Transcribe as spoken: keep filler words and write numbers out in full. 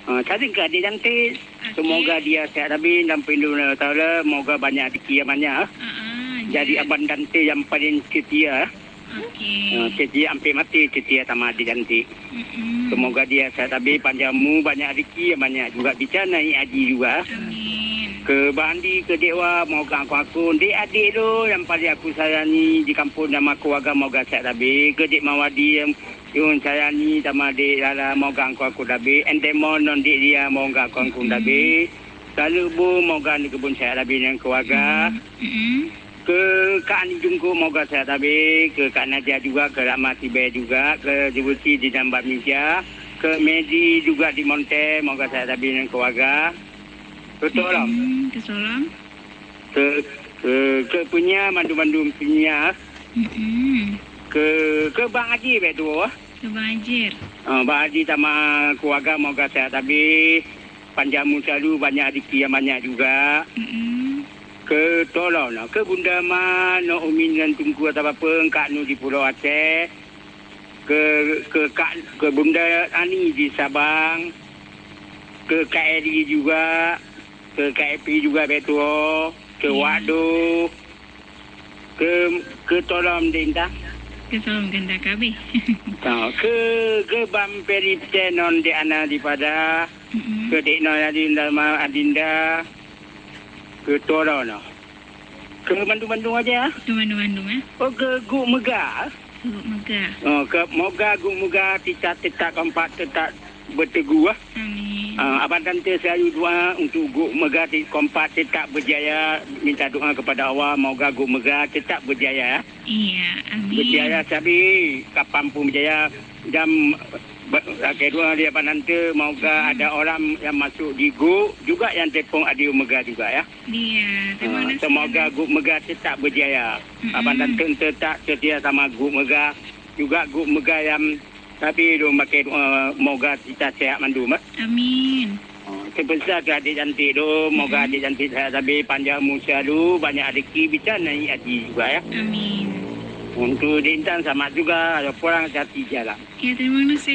Ah, saling ke adik cantik. Okey. Semoga dia sehat habis dan pelindungan Allah Taala. Semoga banyak rezeki yang banyak. Ah, ah, jadi ya. Abang Dante yang paling setia. Okey. Ah, setia sampai mati, setia sama adik cantik. Mm-mm. Semoga dia sehat habis, panjang umur, banyak rezeki yang banyak juga, bisa naik haji juga. Amin. Ke Bandi, ke Dewa, moga aku-aku. Dek adik tu yang paling aku sayangi di kampung nama keluarga, moga sehat habis. Ke Dek Mawadi yang Yun sayani sama dek Lala, moga aku-aku dabe. Ente mon non dek dia, moga aku-aku dabe. Lalu bu, moga ni kebun saya dabe nyan keluarga. Mm-mm. Ke Kak Ani Jungkuk, moga saya dabe. Ke Kak Nadia juga, ke Rahma Tibe juga, ke Jibuti di Jambat Mija. Ke Medi juga di Monte, moga saya dabe nyan keluarga. Betul lah. Mm-mm, ke Solam. Ke, ke, ke punya mandum-mandum punya. Mm-mm. Ke, ke Bang Haji bek tu. Ke Bang Haji. Ah, Bang Haji sama keluarga moga sehat habis. Panjang umur selalu, banyak rezeki yang banyak juga. Mm-mm. Ke tolong lah. Ke Bunda Ma, Nok Umin dan Tungku atau apa, Kak Nu di Pulau Aceh. Ke, ke Kak, ke Bunda Ani di Sabang. Ke Kak Eri juga. Ke Kak Epi juga bek tuo, ke Wado, ke, ke Tolom di Indah. Ke Tolom ganda kabeh. Ha, ke, ke Bang Peri Pte non di Ana di Pada. Mm-mm. Ke Dek Noi Adinda, Ma Adinda. Ke Tolom no. Ke mandum-mandum aja. Ke mandum-mandum, eh. Oh, ke Guk Mega. Guk Mega. Oh, ke, moga Guk Mega kita tetap kompak, tetap berteguh. Amin. Ah, Abang Tante selalu doa untuk Guk Mega di kompak tetap berjaya. Minta doa kepada Allah, moga Guk Mega tetap berjaya. Iya, amin. Berjaya sabi, kapan pun berjaya. Dan ba-, akhir doa di Abang Tante, moga ada orang yang masuk di Guk juga yang tepung Adi Mega juga ya. Iya, terima kasih. Ah, semoga Guk Mega tetap berjaya. Mm-mm. Abang Tante tetap setia sama Guk Mega. Juga Guk Mega yang tapi dong pakai doa, moga kita sehat mandum, eh. Amin. Oh, sebesar ke adik cantik tu, moga adik cantik sehat tapi panjang umur selalu, banyak rezeki, bisa naik haji juga ya. Amin. Untuk di Intan sama juga, ada kurang hati jalan. Ya, terima kasih.